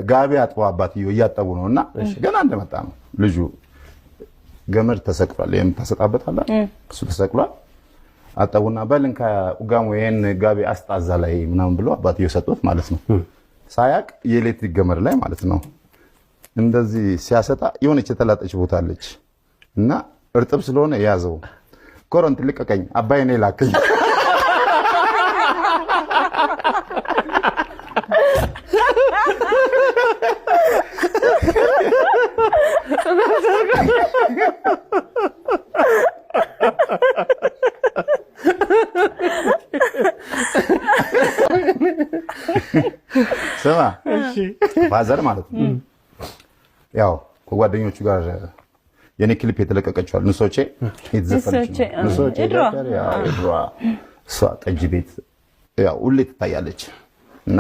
ጋቢ አጥቦ አባትየው እያጠቡ ነው እና ገና እንደመጣ ነው ልጁ። ገመድ ተሰቅሏል፣ የምታሰጣበት አለ፣ እሱ ተሰቅሏል። አጠቡና በል እንካ ጋሞ ይሄን ጋቢ አስጣዛ ላይ ምናምን ብሎ አባትየው ሰጡት ማለት ነው። ሳያቅ የኤሌክትሪክ ገመድ ላይ ማለት ነው እንደዚህ ሲያሰጣ የሆነች የተላጠች ቦታ አለች እና እርጥብ ስለሆነ ያዘው። ኮረንት ልቀቀኝ፣ አባዬ ነው የላከኝ። ስማ father ማለት ነው ያው ከጓደኞቹ ጋር የኔ ክሊፕ የተለቀቀችዋል ንሶቼ የተዘፈነች ነው። ንሶቼ የድሮዋ እሷ ጠጅ ቤት ያው ሁሌ ትታያለች እና